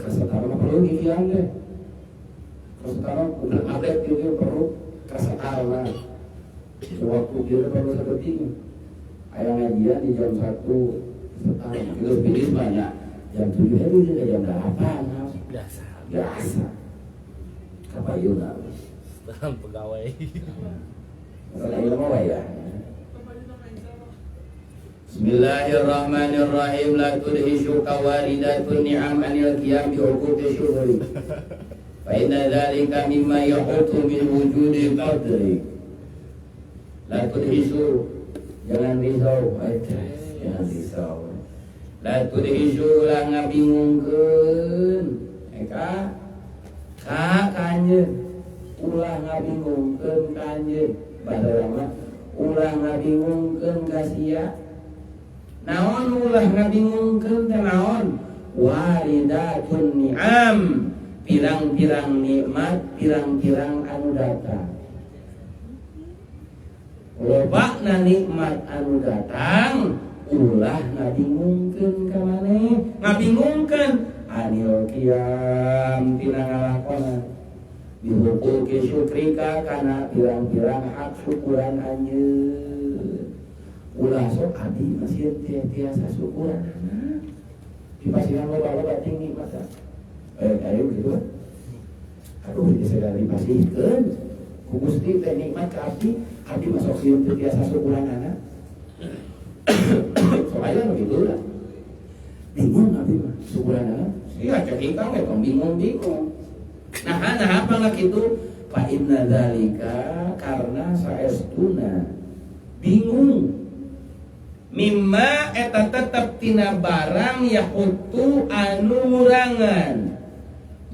Kasetara mah perlu gigian deh. Kasetara udah update gitu, perlu kasetara. Sewaktu dia perlu seperti aya ngajian di jam 1 setara itu finish banyak jam 7 itu juga jam 8. Biasa. Biasa kapayuna. Setelah pegawai. Masalah ilmu ya. Bismillahirrahmanirrahim. La tudhishuka waridatun ni'am anil qiyam bi huquqi syukri, fa inna dzalika mimma yahutu min wujudi qadri. La tudhishu, jangan risau, jangan risau. La tudhishu, ulah ngabingungkeun eka ka kanjeun, ulah ngabingungkeun kanjeun, bahasa mah ulah ngabingungkeun ka sia. Naon ulah ngabingungkeun teh naon? Waridatun ni'am, pirang-pirang nikmat, pirang-pirang anu datang. Lobana nikmat anu datang, ulah ngabingungkeun ka maneh, ngabingungkeun anil qiyam tina ngalakonan bihuquqi syukrika kana pirang-pirang hak syukuran anjeun. Ulah sok abdi masih tiasa syukuran dipasihan loba-loba ting nikmat, ayo gitu. Aduh, ini segala dipasihkeun ku Gusti teh nikmat ka abdi, abdi masuk sieun teu tiasa syukuran anak. Soalnya begitu lah, bingung abdi mah syukuran anak. Iya, cek ingkang we tong bingung-bingung. Nah, nah apa nggak gitu? Fa inna dzalika, karena saestuna bingung, mimma eta tetep tina barang, yahutu anu ngurangan,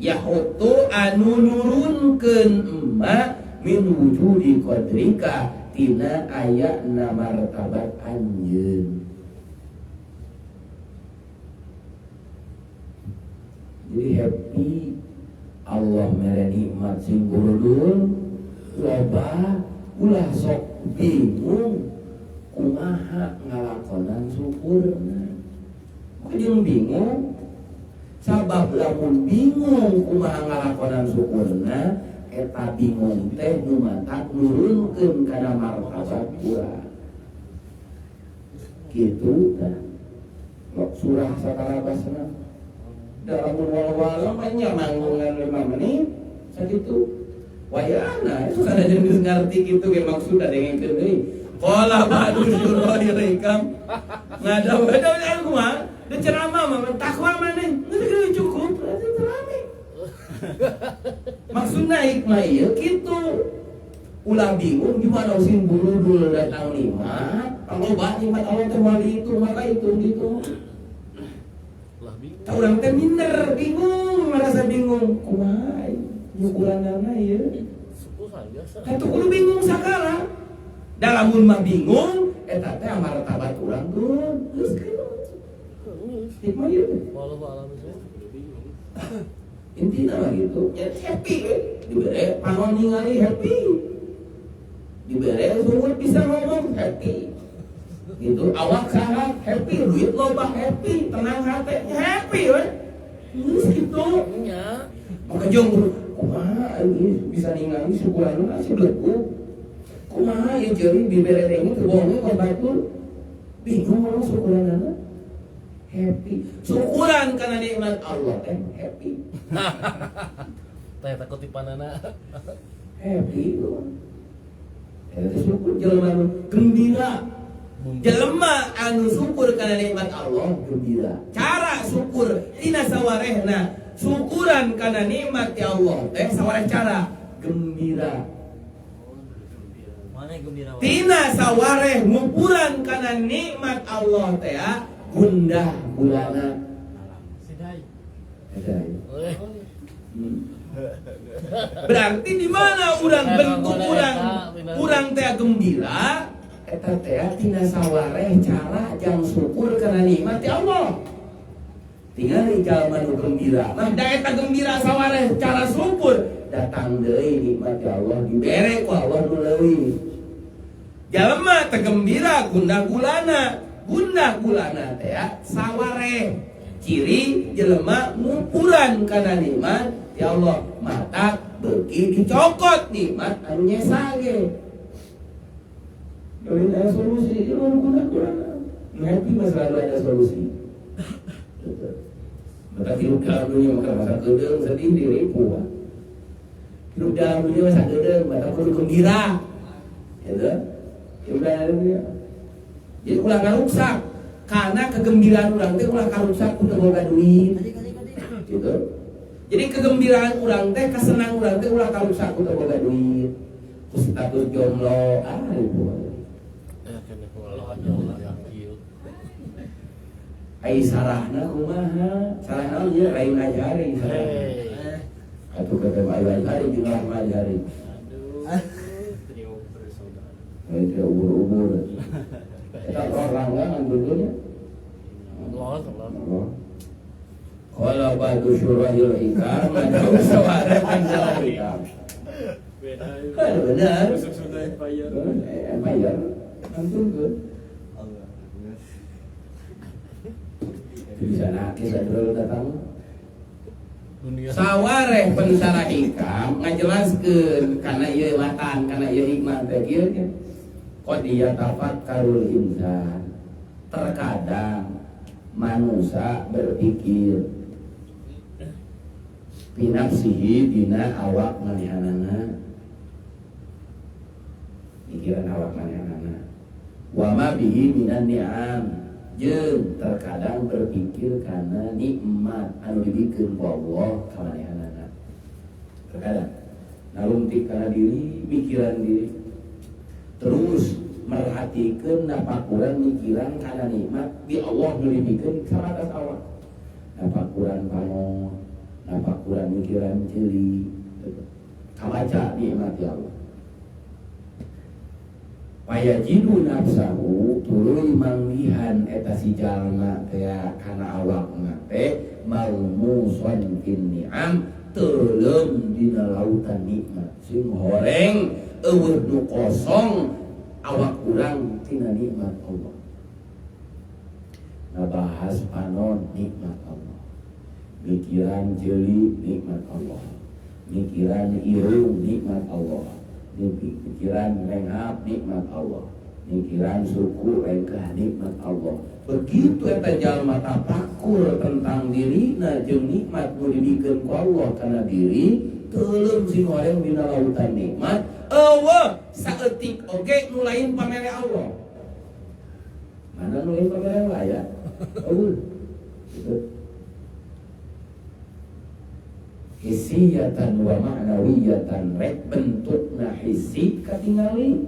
yahutu anu nurunkeun emma min wujudi qadrika tina aya na martabat anjeun. Jadi happy Allah mere nikmat sing gurudul loba, ulah sok bingung kumaha ngalakonan syukurna. Jeung bingung, sabab lamun bingung kumaha ngalakonan syukurna, eta bingung teh nu matak nurunkeun kana martabat urang kitu tah. Surah sakalabasna Dalam walau nya manggungan 5 menit sakitu wayana itu kada jenis ngarti kitu ge, maksudna dengengkeun deui. Qala ba'du syurahi rekam ngadaw-ngadaw kumaha da ceramah mah takwa maneh geus cukup berarti rame. Maksudna hikmah ieu kitu, ulah bingung gimana sing burudul datang nikmat, loba nikmat Allah teh wali itu maka itu gitu. Lah bingung. Urang teh minder, bingung, merasa bingung. Kumaha nyukuranana ieu? Syukuran biasa. Katu kudu bingung sakala. Dalam mah bingung, eta teh martabat urang turun. Geus kitu. Hikmah ieu teh. Wallahu a'lam bishawab. Intinya mah gitu ya, happy we. Dibere panon ningali happy, dibere sumur bisa ngomong happy gitu, awak sehat happy, duit loba happy, tenang hati happy we. Geus gitu. Nya. Maka jeung kumaha ini bisa ningali syukuran sih beleguk, kumaha ieu jeung dibere ini kebohongan ka batur, bingung orang syukuranana happy, Syukuran karena nikmat Allah Allah teh happy. Teh takut dipanana. Happy eta syukur jelema nu gembira. Jelema anu syukur karena nikmat Allah gembira. Cara syukur tina sawarehna, syukuran karena nikmat ya Allah teh sawareh cara gembira. Mana yang gembira? Tina sawareh ngupuran karena nikmat Allah teh ya, gundah gulana. Sidai. Eta ya. Eh, Berarti di mana urang bentuk urang urang teh gembira? Eta teh tina sawareh cara jang syukur karena nikmat ya Allah. Tinggal jalma nu gembira Nah, da eta gembira sawareh cara syukur, datang deui nikmat ya Allah, dibere ku Allah nu leuwih. Jalma teh gembira gundah gulana, gundah gulana teh ya, sawareh. Ciri jelema ngumpulan kana nikmat ya Allah, mata beuki dicokot nikmat anu nyesa ge. Lain ada solusi, lu kurang. Happy mah selalu ada solusi. Maka hidup dalam dunia maka masa kedeung sedih diripu. Hidup dalam dunia masa kedeung maka kudu gembira. Gitu. Hidup dalam dunia. Jadi ulah ngaruksak karena kegembiraan urang teh ulah karuksak ku teu boga duit. Gitu. Jadi kegembiraan urang teh, kesenang urang teh ulah karuksak ku teu boga duit. Ku status jomblo, ah ribu. Ai sarahna kumaha? Sarahna ieu lain ajari sarahna. Atuh kata ayu ajari jeung rahma ajari. Aduh, trio bersaudara. Trio ubur-ubur. Eta orang ngambilnya. Allah Allah. Qala ba'du syurahil hikam ada sawara panjang hikam. Beda. Benar. Masuk Sunda Empire. Empire. Antum tuh. Bisa nakis ada datang. Sawareh pensara hikam ngajelaskeun kana ieu matan kana ieu hikmah teh kieu nya. Qad yatafakkarul insan. Terkadang manusia berpikir binafsihi dina awak manehanana. Pikiran awak manehanana. Wa ma bihi minan ni'am. Jeung terkadang berpikir karena nikmat anu dibikeun ku Allah ka manehanana. Terkadang naluntik kana diri, mikiran diri. Terus merhatikeun napakuran mikiran kana nikmat di Allah nu dibikeun ka atas awak. Napakuran panon, napakuran mikiran ceuli. Kabaca nikmat ya Allah. Wayajidu nafsahu tuluy manggihan eta si jalma teh kana awakna teh marmusan fin ni'am teuleum dina lautan nikmat sing horeng eueuh nu kosong awak urang tina nikmat Allah. Ngabahas panon nikmat Allah, mikiran ceuli nikmat Allah, mikiran irung nikmat Allah, pikiran renghap nikmat Allah, pikiran suku rengkah nikmat Allah. Begitu eta jalma tapakur tentang dirina jeung nikmat nu dibikeun ku Allah kana diri, teuleum sing horeng dina lautan nikmat, eueuh saeutik oge nu lain pamere Allah. Mana nu lain pamere Allah ya? Eueuh. Gitu. Hisiyatan wa ma'nawiyatan, rek bentukna hisi katingali,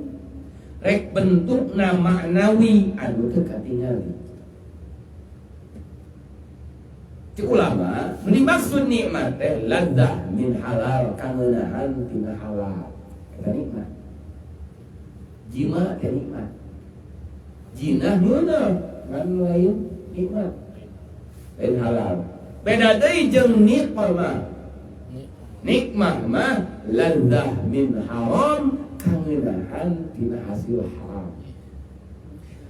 rek bentukna ma'nawi anu teu katingali. Cik ulama nu dimaksud nikmat teh ladzah min halal, kangeunahan tina halal eta nikmat. Jima teh nikmat, jinah meunang ngan lain nikmat, lain halal. Beda deui jeung nikmat mah. Nikmah mah ladzah min haram, kangeunahan tina hasil haram.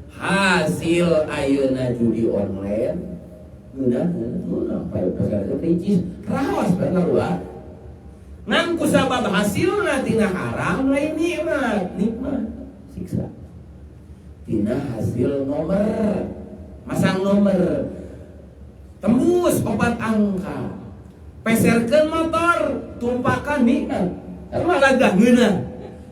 Hasil ayeuna judi online ngeunah ngeunah pae pasar ricis raos bener wa. Ngan ku sabab hasilna tina haram lain nikmat, nikmat siksa. Tina hasil nomor, masang nomor tembus 4 angka. Peserkeun motor, tumpakan nikmat. Eta lagah ngeunah.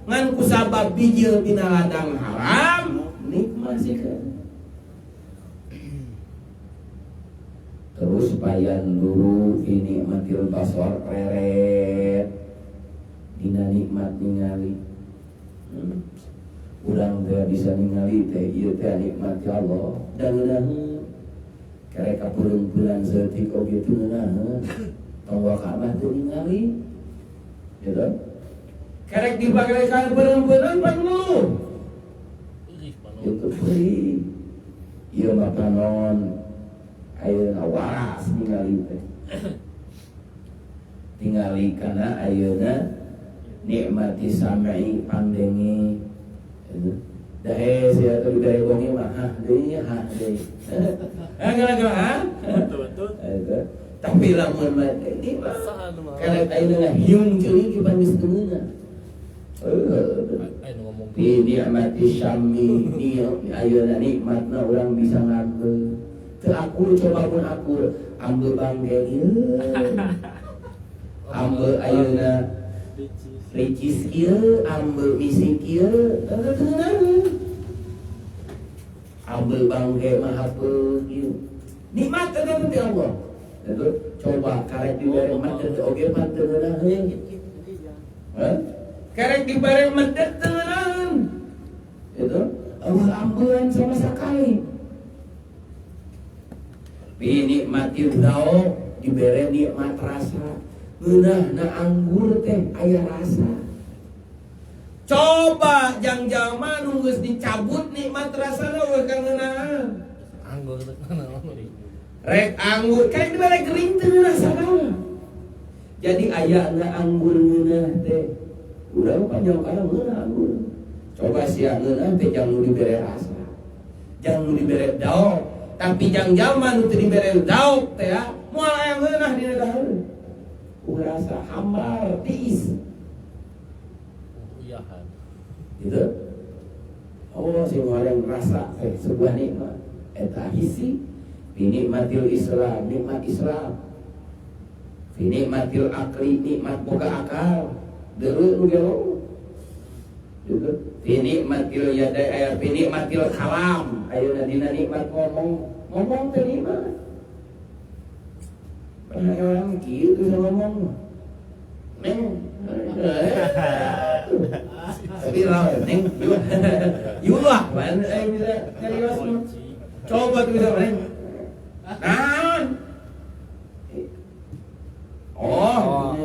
Ngan ku sabab bijil tina ladang haram, nikmat sikeun. Terus bayan dulu fi nikmatil basar reret. Dina nikmat ningali. Urang teh bisa ningali teh ieu teh nikmat ya Allah. Da ngeunaheun. Kerek kapureung-peureung seutik oge teu ngeunaheun. Tonggo Ka'bah teu ningali. Gitu. Kerek dibagaikan peureung-peureung pan ngeluh. Itu perih. Ieu mah panon ayeuna waras ningali teh. Tingali kana ayeuna nikmati sam'i pandenge. Gitu. Dahe sia teh dibere bongi mah hah deui hah deui. Ah gara-gara ah. Betul. Gitu. Tapi lamun mah nikmat. Karek ayeuna hiung ceuing ki geus ngeunah. Ayo ngomong. Bi nikmati syami ayeuna nikmatna urang bisa ngambil. Teu akur coba pun akur, ambil bangke ieu. Ambil ayeuna ricis ieu, ambil misik ieu, teu ngeunaheun. Ambil bangke mah hapeuh ieu. Nikmat eta teh Allah. Itu coba karek dibere medet oge pan teu ngeunaheun. Hah? Karek dibere medet teu ngeunaheun. Itu eueuh ambean sama sekali. Bi nikmatil daok dibere nikmat rasa. Ngeunahna anggur teh aya rasa. Coba jang jalma nu geus dicabut nikmat rasana eueuh kangeunahan. Anggur teh naon? Rek anggur kan dibere kering teu rasana. Jadi ayana anggur ngeunah teh. Urang panjang kana ngeunah anggur. Coba sia ngeunah teh jang nu dibere rasa. Jang nu dibere daok, tapi jang jalma nu teu dibere daok teh ya, moal aya ngeunah dina dahareun. Rasa hambar, tiis. Iyahan. Gitu. Oh, sing yang rasa sebuah nikmat. Eta hisi binikmatil Islam, nikmat Islam. Binikmatil akli, nikmat boga akal. Deuleu nu gelo. Gitu. Binikmatil yadai aya binikmatil kalam. Ayeuna dina nikmat ngomong, ngomong teh nikmat. Pernah orang kieu bisa ngomong. Neng. Tapi raw neng. Yulah, mana bisa nyarios mah. Coba tuh bisa neng. Naon? Oh.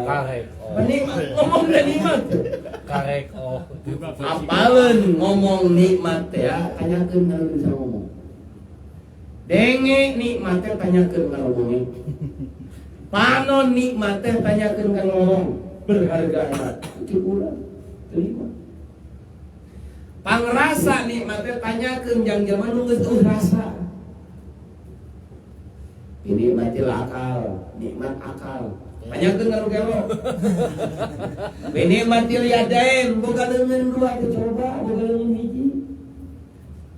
Karek. Oh. Penikmat ngomong dan nikmat. Karek oh. Apaleun ngomong nikmat teh ya, tanyakeun kalau bisa ngomong. Denge nikmat teh tanyakeun kalau ngomong. Panon nikmat teh tanyakeun kan ngomong. Berharga amat. Cek urang terima. Pangrasa nikmat teh tanyakeun jang jalma nu geus eueuh rasa. Ini nikmatil akal, nikmat akal. Tanyakeun ka nu gelo. Binikmatil yadain, boga leungeun dua teh coba, boga leungeun hiji.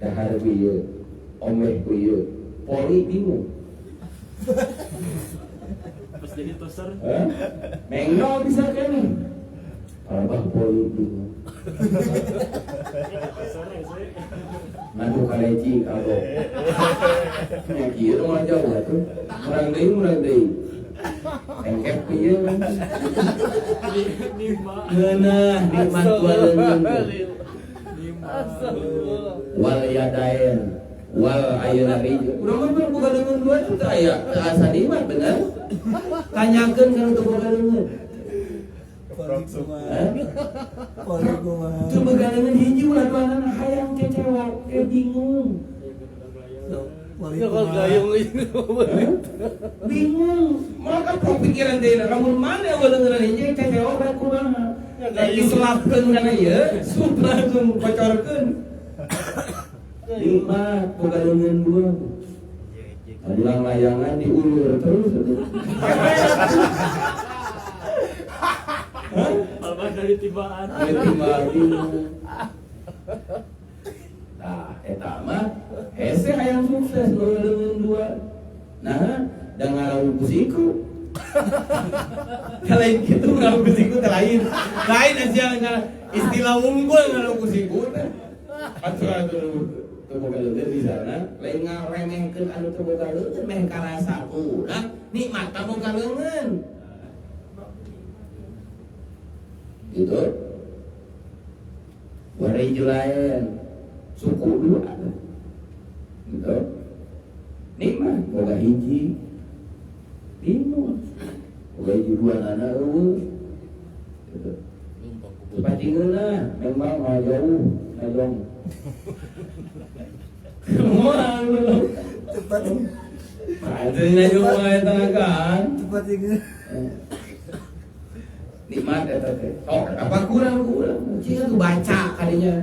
Dahar ku ieu, omeh ku ieu, poli bingung. Pas jadi toser. Hah? Mengno bisa kene. Abah poli bingung. Ngadu kaleci kagok. Nya kieu mah jauh atuh. Murang deui, murang deui. Engkep ku ieu. Ngeunah nikmat dua leungeun. Wal yadain wal ayeuna rij. Urang mah boga leungeun dua teh teu aya, teu asa nikmat bener. Tanyakeun kana teu boga leungeun. Teu boga leungeun hiji ulah duanana hayang cecewok, bingung. Ya kalau gayung ini bingung. Maka pikiran deui lamun mana leungeun hiji cecewok rek kumaha. Rek diselapkeun kana ieu, sup langsung kocorkeun. Nikmat boga leungeun dua. Ulang layangan diulur terus. Hah? Alma dari tibaan. Dari tibaan. Nah, eta mah hese hayang sukses boga leungeun dua. Nah, da ngarawu ku siku. Lain kitu ngarawu ku siku teh lain. Lain aja istilah unggul ngarawu ku siku teh. Atuh atuh teu boga leungeun di sana, lain ngaremehkeun anu teu boga leungeun meh karasa urang nikmat boga leungeun. Gitu. Warijlain suku dua. Gitu. Nikmat boga hiji. Bingung. Boga hiji dua nana eueuh. Gitu. Pacingeunah memang mah jauh najong. Kumaha lu? Cepat. Ada najong mah eta kan. Cepat ingeun. Nikmat eta teh. Sok apa kurang-kurang. Cing atuh baca kadinya.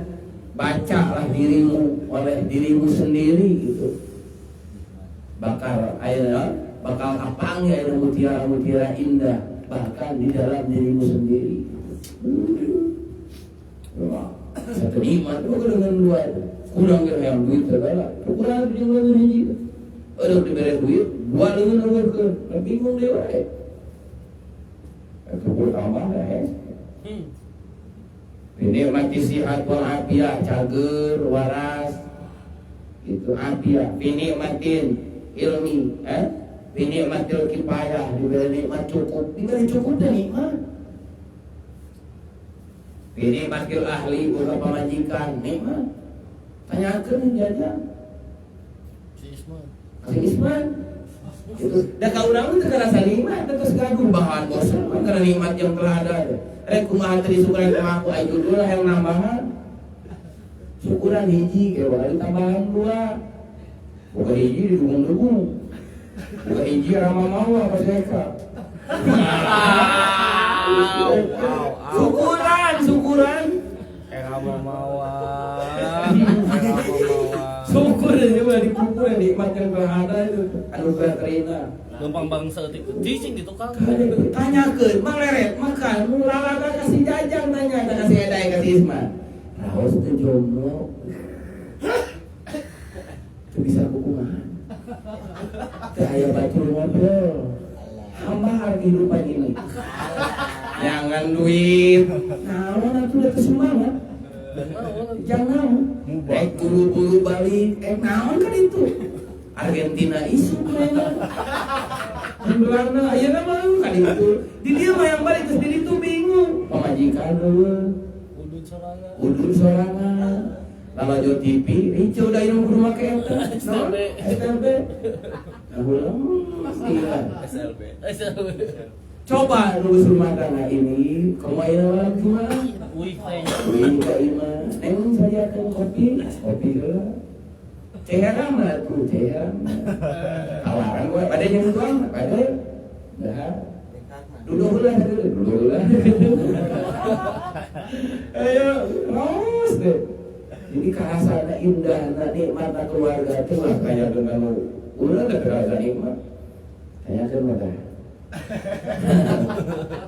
Bacalah dirimu oleh dirimu sendiri gitu. Bakar ayeuna Bakal kapanggih aya mutiara-mutiara indah bahkan di dalam dirimu sendiri. Wah, satu nikmat itu dengan dua itu. Kurang ke yang duit segala. Kurang jeung leungeun hiji. Aduh dibere duit, dua leungeun eueuhkeun. Bingung deui wae. Itu kurang tambah ya. Ini mati sihat wal afiyah, cager, waras. Itu afiyah. Ini matin ilmi, Ini matil kifayah, diberi nikmat cukup, diberi cukup teh nikmat. Ini matil ahli boga pamajikan, nikmat. Tanyakeun jajan. Si Isman. Si Isman. Itu da ka urang teu karasa nikmat, teu geus gaduh bahan bosan karena nikmat yang telah ada. Rek kumaha teu disukuran kumaha ku aya judul hayang nambahan. Syukuran hiji ge wae tambahan dua. Boga hiji didukung-dukung. Boga hiji rama mawa pas eka. Syukuran, syukuran. Rama mawa. Syukur aja mah dipukul nikmat yang telah ada itu anugerah terina. Gampang bang seetik cicing di tukang. Tanyakeun, mang leret makan, lalaga kasih jajang tanya, kasih edai kasih Isman. Raos teh jomblo. Teu bisa kukumaha. Teu aya batur ngobrol. Hambar kehidupan ini. Jangan duit. Naon atuh da semangat. Jangan. Rek buru-buru balik, naon kan itu? Argentina isu mainan. Belanda ayeuna mah kan itu. Di dia mah yang balik terus di ditu bingung. Pamajikan eueuh. Udun sorangan. Udun sorangan. Lalajo TV, ricu da ieu kudu make eta. SLB. SLB. SLB. SLB. Coba lulus rumah tangga ini, kamu ayeuna gimana? Wih, wih, Kak Ima. Neng sadiakeun kopi, kopi heula. Ceherang mah tuh, ceherang. Tawaran gue, pada yang tuang, pada. Dah. Duduk heula, duduk heula. Ayo, terus deh. Jadi karasana indahna nikmatna keluarga teh mah kayak dengan urang teh kerasa nikmat. Tanyakeun mah tah.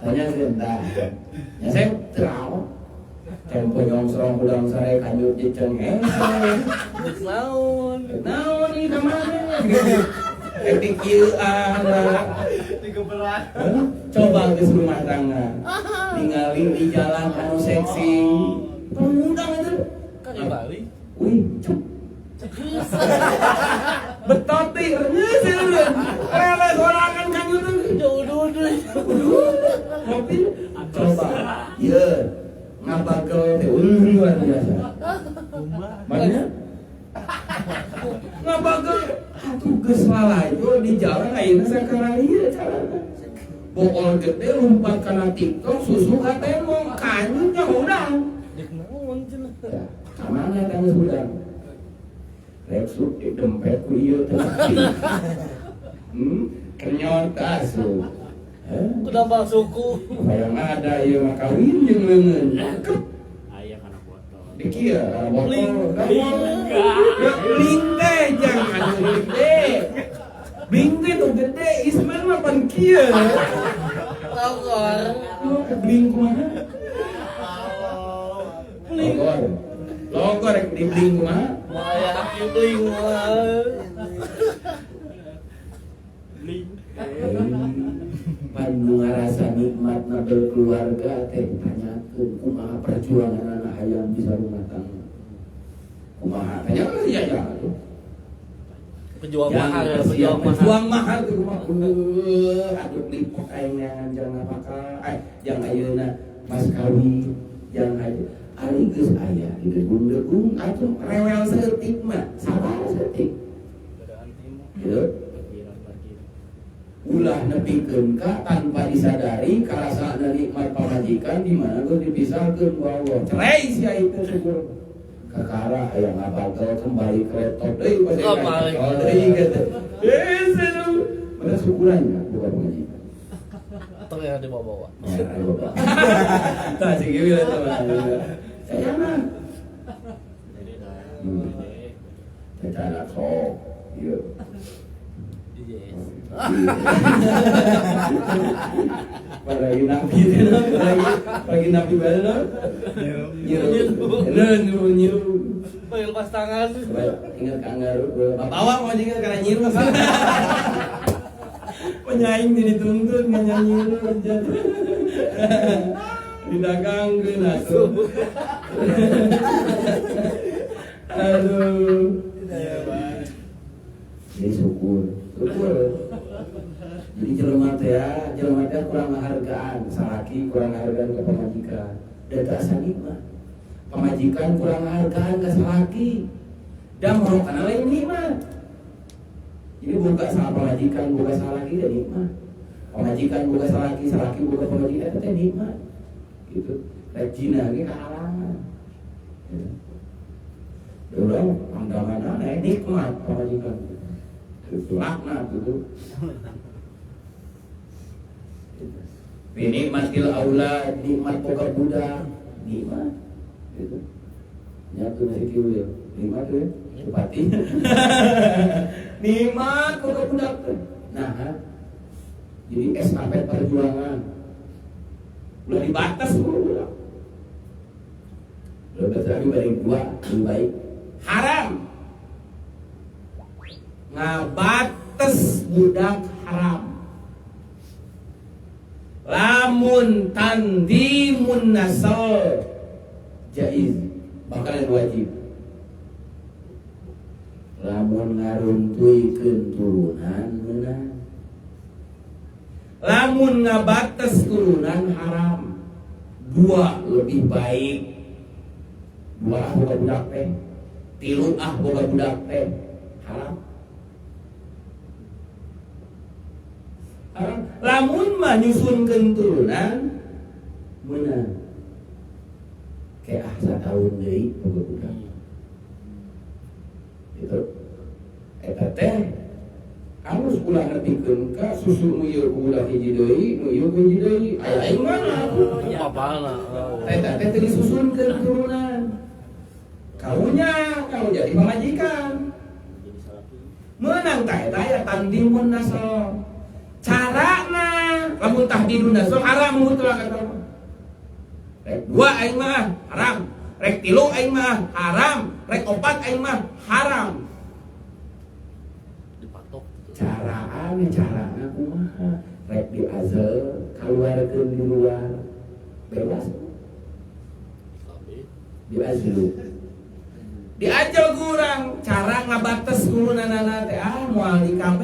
Tanyakeun tah. Nya saya terau. Tempo nyongsrong udang sare kanjut jeceng hese. Naon? Naon ieu ka mana? Etik ieu ah. Tiga berat. Coba geus rumah tangga. Ningali di jalan anu seksi. Pengundang itu. Kan di Bali. Wih, cuk. Betoti reungeus eureun. Rele sorangan kanjut. Jauh duduk. Ngopi coba. Ieu ngabagel teh luar biasa. Mana? Ngabagel atuh geus lalajo di jalan ayeuna sakarang ieu carana. Bool gede lompat kana TikTok susu ka tembok kanyutnya hudang. Dek naon cenah. Ka mana teh geus hudang? Rek sup di dempet ku ieu teh. Kenyot asup. Kudampal suku. Hayang ada ieu mah kawin jeung leungeun. Aya kana botol. Di kieu kana botol. Bling teh jangan anu gede. Bling teh nu gede, Isman mah pan kieu. Logor. Bling kumaha? Bling. Logor. Logor rek di bling kumaha? Maya aki bling mah. Bling. Pandu ngarasa nikmatna berkeluarga teh tanyakeun kumaha perjuanganna hayang bisa rumah tangga. Kumaha? Tanyakeun si Jajang atuh. Pejuang mahal ya, pejuang mahal. Pejuang mahal tuh kumaha? Aduh lipot aing neangan jang napakah, jang ayeuna mas kawin, jang aja. Ari geus aya didegung-degung atuh rewel saeutik mah, sabar saeutik. Yeuh. Ulah nepikeun ka tanpa disadari karasana nikmat pamajikan di mana geus dipisahkeun ku Allah. Cerai sia itu syukur. Kakara aya ngabagel kembali ke laptop deui pas Kembali. deui gitu. Seru. Bener syukurannya bukan pamajikan. Tong yang dibawa-bawa. Ya, ayo bawa. Tah sing kieu eta mah. Saya mah. Eta sok. Ieu. BPJS. Lagi nabi lagi nabi bae nyiru. Nyiru nyiru. Panggil lepas tangan. Ingat kanggaru. Bawa mau juga karena nyiru. Penyaing dituntut nyanyi nyiru. Didagangkeun atuh. Aduh. Jadi syukur. Syukur. Jadi jelema teh ya, jelema teh kurang penghargaan, salaki kurang penghargaan ke pamajikan. Dan tak nikmat. Pamajikan kurang penghargaan ke salaki. Dan morokana lain nikmat. Jadi buka salah pamajikan, buka salah laki dan nikmat. Pamajikan buka salaki, salaki buka pamajikan itu teh nikmat. Gitu. Rajina ge kahalangan. Gitu. Urang pandangan aneh nikmat pamajikan. Itu laknat gitu. Nikmatil aulad, nikmat boga budak, nikmat gitu. Nyatu nasi kieu ya, nikmat ya, bupati. Nikmat boga budak teh. Nah, jadi estafet perjuangan. Ulah dibatas budak. Ulah berarti balik dua, lebih baik. Haram. Ngabates budak haram. Lamun tandimun nasal jaiz, bahkan wajib. Lamun ngaruntuikeun turunan meunang. Lamun ngabates turunan haram. Dua lebih baik. Dua ah boga budak teh, tilu ah boga budak teh haram. Lamun mah nyusunkeun turunan meunang. Kayak ah sataun deui boga budak. Gitu. Eta teh alus ulah ngertikeun ka susu nu ieu budak hiji deui, nu ieu hiji deui. Aya aing mana? Bapana. Eta teh teu disusunkeun turunan. Karunya kalau jadi pamajikan. Meunang tah eta aya tandimun nasab. Carana lamun tahdidun nasab haram mutlak eta mah. Rek dua aing mah haram, rek tilu aing mah haram, rek opat aing mah haram. Dipatok. Caraan carana kumaha? Rek diazel kaluarkeun di luar. Bebas. Diazlu. Diajel kurang cara ngabates turunanana teh ah moal di KB,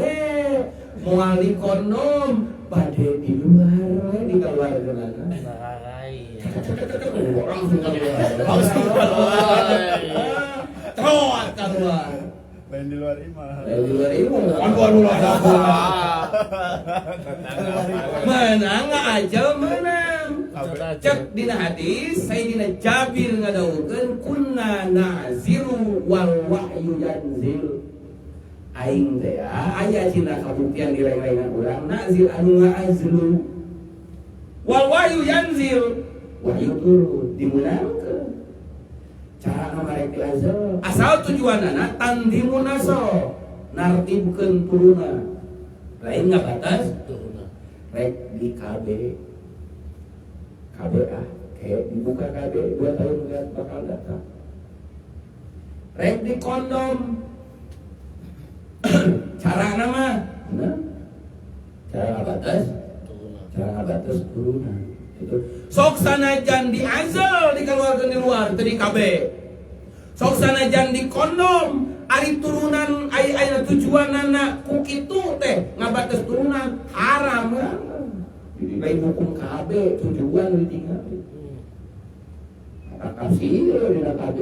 moal di kondom, bade di luar we dikeluarkeunana. Langsung keluar. Langsung keluar. Trot keluar. Lain di luar imah. Lain di luar imah. Aduh aduh aduh. Menang aja menang. Cek dina hadis Sayyidina Jabir ngadawukeun kunna na'zilu wal wahyu yanzil. Aing teh aya cina kabuktian di reng-rengan urang nazil anu nga'azlu. Wal wahyu yanzil. Wahyu turun dimeunangkeun. Cara marek diazal. Asal tujuanana tandimun nasab, nartibkeun turunan. Lain ngabatas turunan. Rek di KB KB ah, kayak dibuka KB 2 tahun nggak bakal datang. Rek di kondom. Cara nama, nah, cara ngabatas, cara ngabatas turunan. Itu. Sok sanajan di azal dikeluarkan di luar, teu di KB. Sok sanajan di kondom, ari turunan, ari aya tujuanana ku kitu teh ngabatas turunan haram. Lain hukum KB tujuan ditinggali. Tafsir dina KB.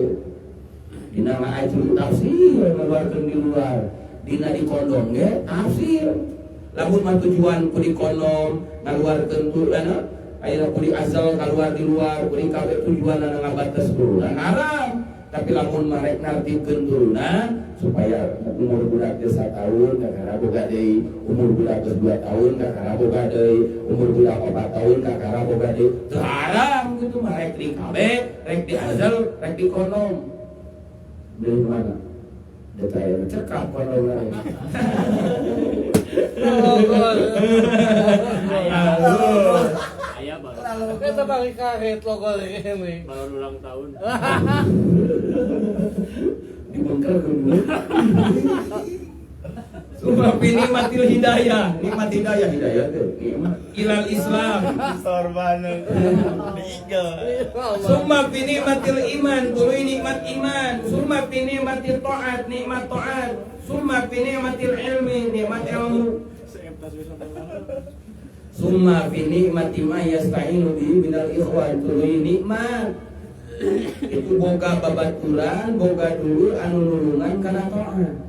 Dina ngajul tafsir ngeluarkeun di luar. Dina di kondom ge tafsir. Lamun mah tujuan ku di kondom ngaluarkeun turunan, ayeuna ku di azal kaluar di luar, ku di KB tujuanana ngabatas turunan haram. Tapi lamun mah rek nartibkeun turunan supaya umur budak geus 1 tahun kakara boga deui, umur budak geus 2 tahun kakara boga deui, umur budak 4 tahun kakara boga deui. Teu haram kitu mah rek di KB, rek di azal, rek di kondom. Beli mana? Detail cekap kondom lain. Ayah baru. Kita pakai karet logo ini. Baru ulang tahun. Dibongkar dulu. Summa fi nikmatil hidayah, nikmat hidayah, hidayah teh nikmat ilal Islam. Sorban. Diigal. Summa fi nikmatil iman, tuluy nikmat iman. Summa fi nikmatil taat, nikmat taat. Summa fi nikmatil ilmi, nikmat ilmu. Summa fi nikmati ma yasta'inu bihi minal ikhwan, tuluy nikmat. Itu boga babaturan, boga dulur anu nulungan kana taat.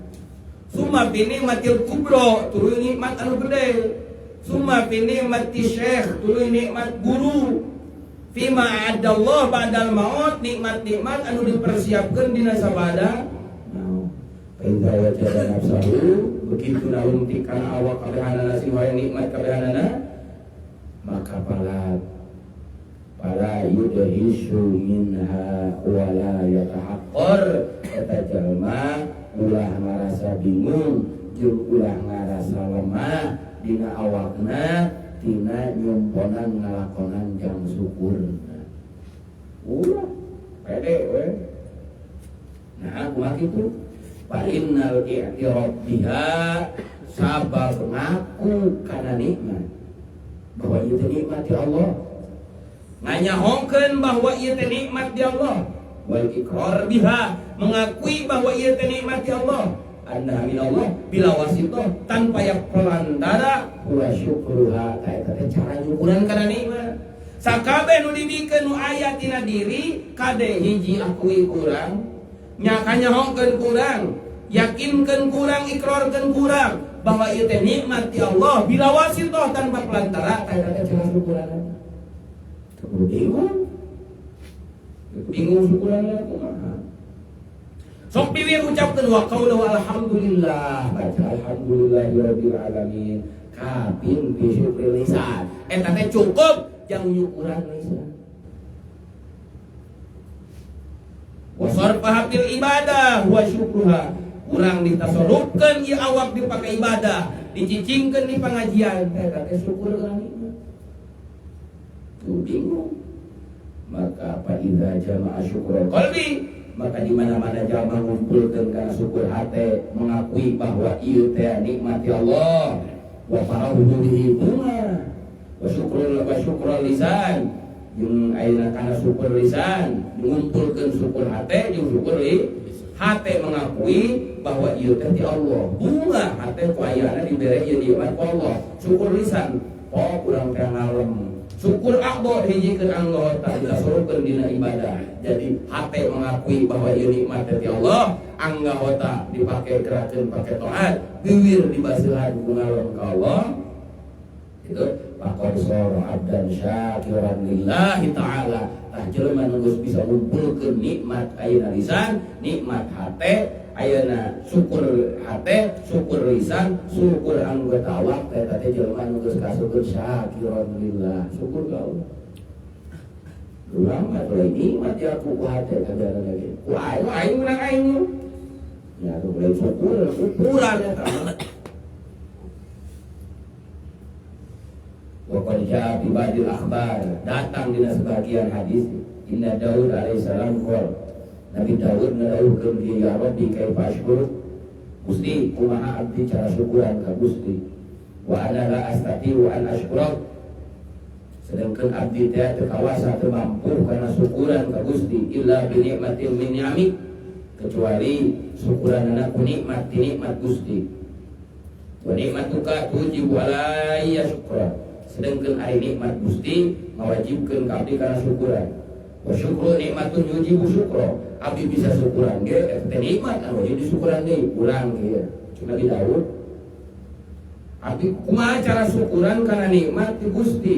Summa fi nikmatil kubro, tuluy nikmat anu gede. Summa fi nikmati syekh, tuluy nikmat guru. Fima a'addallah ba'dal maut, nikmat-nikmat anu dipersiapkeun dina sabada maut. Fa idza wajada nafsahu, begitu nalungtik kana awak kabehanana sing hoyong nikmat kabehanana, maka fala yudhishu minha wala yatahaqqar. Eta jalma ulah ngarasa bingung jeung ulah ngarasa lemah dina awakna tina nyumponan ngalakonan jang syukurna. Ulah pede we. Nah, kumaha kitu? Fa innal i'tiraf biha, sabab ngaku kana nikmat bahwa ieu teh nikmat ti Allah. Nganyahongkeun bahwa ieu teh nikmat di Allah. Wal iqrar biha, mengakui bahwa ieu teh nikmat di Allah. Anna minallah bila wasitoh, tanpa yang pelantara, wa syukruha, eta teh cara nyukuran kana nikmat. Sakabeh nu dibikeun nu aya tina diri, kade hiji akui kurang, nya kanyahongkeun kurang, yakinkeun kurang, ikrarkeun kurang bahwa ieu teh nikmat di Allah bila wasitoh tanpa pelantara, eta teh cara syukuran. Bingung. Bingung syukuranna kumaha. Sok piwir ucapkeun wa qaulahu alhamdulillah, baca alhamdulillahirabbil alamin. Kafin bi syukri lisan. Eta teh cukup jang nyukuran lisan. Wa sarfaha fil ibadah wa syukruha. Urang ditasarrufkeun ieu awak dipake ibadah, dicicingkeun di pangajian, eta teh syukur kana nikmat. Tuh bingung. Maka fa idza jama'a syukrul qalbi, maka di mana-mana jalma ngumpulkeun kana syukur hate, mengakui bahwa ieu teh nikmat ya Allah, wa farahu bihi bunga, wa syukrul wa syukrul lisan, jeung ayeuna kana syukur lisan, ngumpulkeun syukur hate jeung syukur hate mengakui bahwa ieu teh ti Allah, bunga hate ku ayana dibere ieu nikmat ku Allah, syukur lisan, oh urang teh ngalem. Syukur aqdo hijikeun anggota ditasurupkeun dina ibadah. Jadi hate mengakui bahwa ieu nikmat ti Allah, anggota dipake gerakeun pake taat, biwir dibaseuhan ku ngalem ka Allah. Itu faqad sara abdan syakiran lillahi ta'ala. Tah jelema nu geus bisa ngumpulkeun nikmat ayeuna lisan, nikmat hate, ayeuna syukur hate, syukur lisan, syukur anggota awak, eta teh jelema nu geus kasukur syakiran lillah, syukur ka Allah. Urang mah lain nikmat ya ku hate kadang lagi. Ku aing aing menang aing. Ya tuh lain syukur, syukuran eta. Wa qad jaa fi ba'dil akhbar, datang dina sebagian hadis inna Daud alaihissalam qol, Nabi Daud ngadawuhkeun kieu, ya Rabbi kaifa ashkuru, Gusti kumaha abdi cara syukuran ka Gusti, wa ana la astati'u an ashkura, sedangkan abdi teh teu kawasa teu mampu kana syukuran ka Gusti illa bi nikmatin min ni'amik, kecuali syukuranana ku nikmat ti nikmat Gusti, wa nikmatuka tujibu alayya syukra, sedangkan ari nikmat Gusti mewajibkeun ka abdi kana syukuran. Wa syukru nikmatun yujibu syukra, abdi bisa syukuran ge eta teh nikmat anu wajib disyukuran deui urang kieu. Nabi Daud abdi kumaha cara syukuran kana nikmat ti Gusti,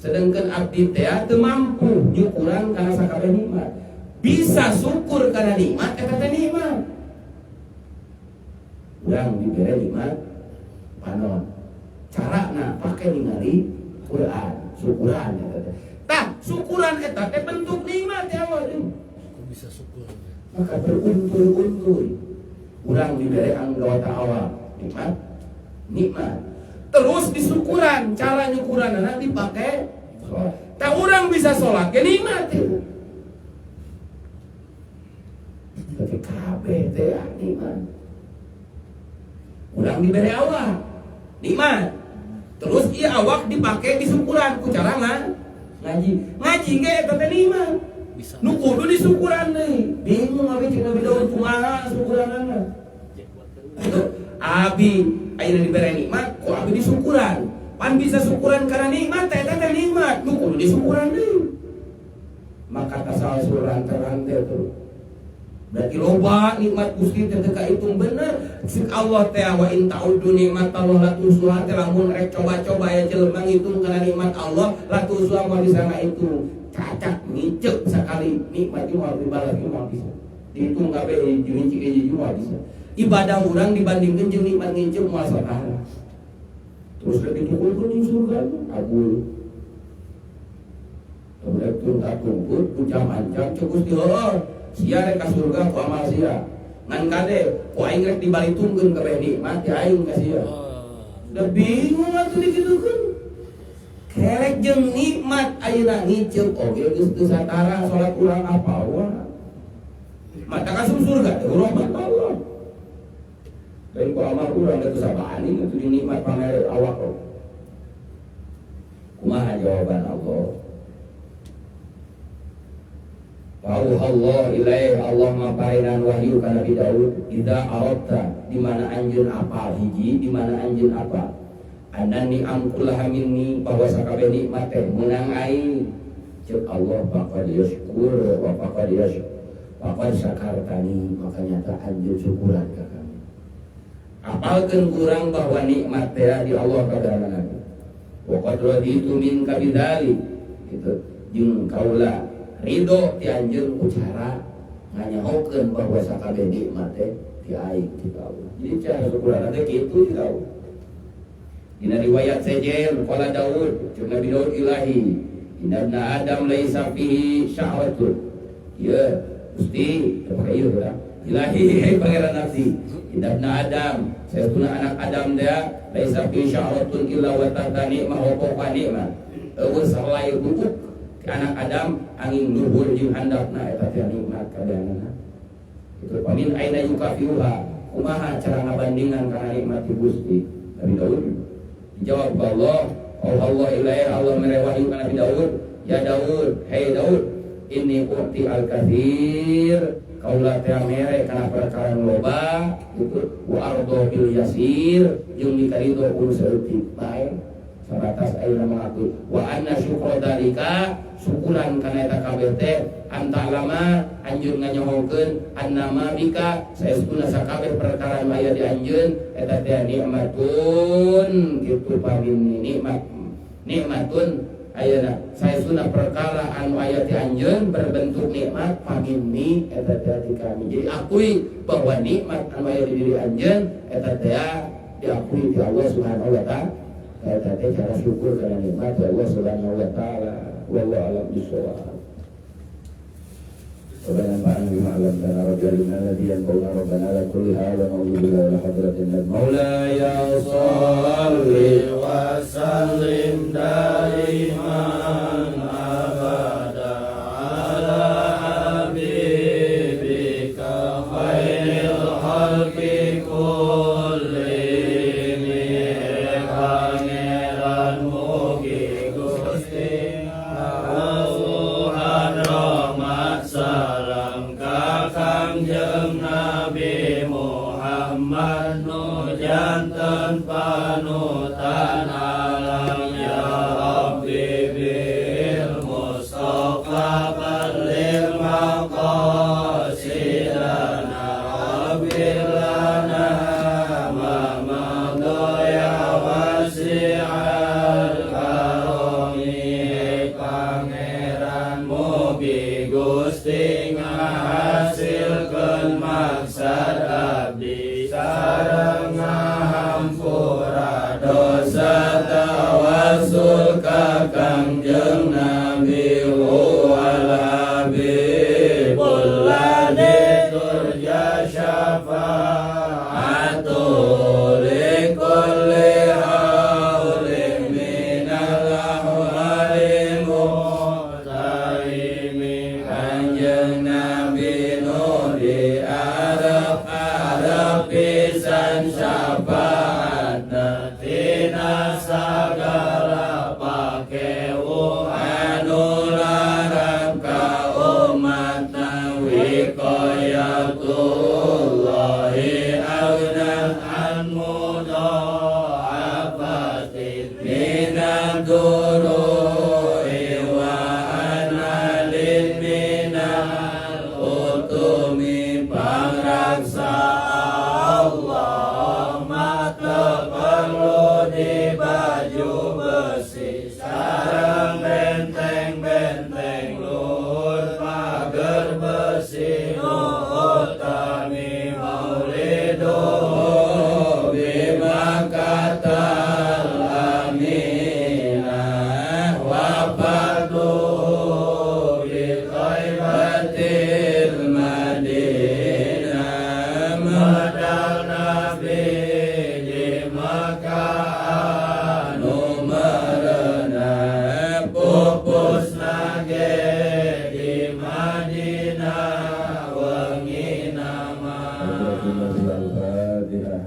sedangkan abdi teh teu mampu nyukuran kana sakabeh nikmat. Bisa syukur kana nikmat eta teh nikmat. Urang dibere nikmat panon, carana pake ningali Quran, syukuran eta teh. Tah, syukuran eta teh bentuk nikmat ya Allah. Aku bisa syukur. Maka beruntur-untur urang dibere anggota awak nikmat Nikmat. Terus disyukuran, cara nyukuran dipakai sholat. Tak orang bisa sholat ke nikmat itu. Tapi kabeh teh nikmat. Urang diberi awak, nikmat. Terus ieu awak dipake disyukuran ku cara mah ngaji. Ngaji ge eta teh nikmat. Bisa. Nu kudu disyukuran deui. Bingung abi cek Nabi Daud kumaha syukuranana. Itu abi ayeuna dibere nikmat ku abi disyukuran. Pan bisa syukuran karena nikmat teh eta teh nikmat. Nu kudu disyukuran deui. Maka tasalsul rante-rante tuh. Berarti loba nikmat Gusti teh teu kahitung bener. Cek Allah teh wa in ta'uddu nikmat Allah la tuhsuha teh lamun rek coba-coba ya jelema ngitung kana nikmat Allah la tuhsuha moal bisa ngahitung. Cacak ngiceup sakali nikmat ieu moal dibalas ieu moal bisa. Dihitung kabeh hiji hiji hiji moal bisa. Ibadah urang dibandingkeun jeung nikmat ngiceup moal satara. Terus rek ditukulkeun di surga kabul. Rek tungkat tungkut ucam ancam cek Gusti heueuh. Sia rek ka surga ku amal sia. Ngan kade ku aing rek dibalitungkeun kabeh nikmat ti aing ka sia. Da bingung atuh dikitukeun. Kerek jeung nikmat ayeuna ngiceup oge geus teu satara salat urang apa wa. Mata ka surga teh rahmat Allah. Lain ku amal urang teh sabani atuh di nikmat pamere awak. Kumaha jawaban Allah? Fauha Allah ilaih Allah maparinan wahyu ka Nabi Daud idza aradta di mana anjeun apal hiji di mana anjeun apal anani amkullaha minni bahwa sakabeh nikmat teh meunang aing ceuk Allah faqad yashkur wa faqad yashkur faqad syakartani maka nyata anjeun syukuran ka kami. Apalkeun kurang bahwa nikmat teh di Allah kadarana Nabi wa qad raditu minka bidzalik gitu jeung kaula ridho ti anjeun ku cara nganyahokeun bahwa sakabeh nikmat teh ti aing ti Allah. Jadi cara syukuran teh kitu ti Allah. Dina riwayat sejen qala Daud ceuk Nabi Daud ilahi inna ibna Adam laisa fihi sya'ratun. Ya Gusti teu pake ieu urang. Ilahi hei pangeran nafsi inna ibna Adam saestuna anak Adam teh laisa fihi sya'ratun illa wa tahta nikmah wa fawqa nikmah. Eueuh salai buuk anak Adam angin luhur jeung handapna eta teh nikmat kadanana. Itu pamin aina yukafiuha kumaha cara ngabandingan kana nikmat ti Gusti Nabi Daud. Dijawab Allah, oh Allah ilahi Allah mere wahyu kana Nabi Daud, ya Daud, hei Daud, inni uti al-katsir kaula teh mere kana perkara nu loba gitu wa ardo bil yasir jeung dikarido ku saeutik bae sabatas ayeuna mengakui wa anna syukra dalika syukuran kana eta kabeh teh antalama anjeun nganyahokeun annama bika saestuna sakabeh perkara nu aya di anjeun eta teh nikmatun kitu pamin nikmat nikmatun ayeuna saestuna perkara anu aya di anjeun berbentuk nikmat paminni eta teh di kami. Jadi akui bahwa nikmat anu aya di diri anjeun eta teh diakui di Allah Subhanahu wa taala. Eta teh cara syukur kana nikmat Allah Subhanahu wa taala. Wallahu a'lam bishawab. Rabbana fa'alna bima 'allamtana rabbi alladhi yanfa'una rabbana ala kulli hal wa na'udzu billahi min hadratin maulaya shalli wa sallim daiman abada ala habibika khairil khalqi kullihim pangeran mugi Gusti Tuhan rahmat salam ka Kangjeng Nabi Muhammad nu janten panutan alam ya Rabbi bil Mustafa balligh maqasidana Rabbi lana ma madha ya wasi'al karami pangeran mugi Gusti ngahasilkeun maksad abdi sareng ngahampura dosa tawassul ka Kangjeng Nabi wal Habibul ladzi turja syafa'atu likulli Tina sagala pakewu anu larang ka umatna wiqayatullahi agna an mudha'afatin minad duru'i wa analin minal utumi pangraksa Allah mata perlu di baju besi sareng benteng-benteng luhur pager besi nu utami mauliduh bimakatal aminah wafatuh bi thaibatil madinah medal nabi di Makkah anu merenah pupus nage di Madinah wengi nama. Al-Fatihah.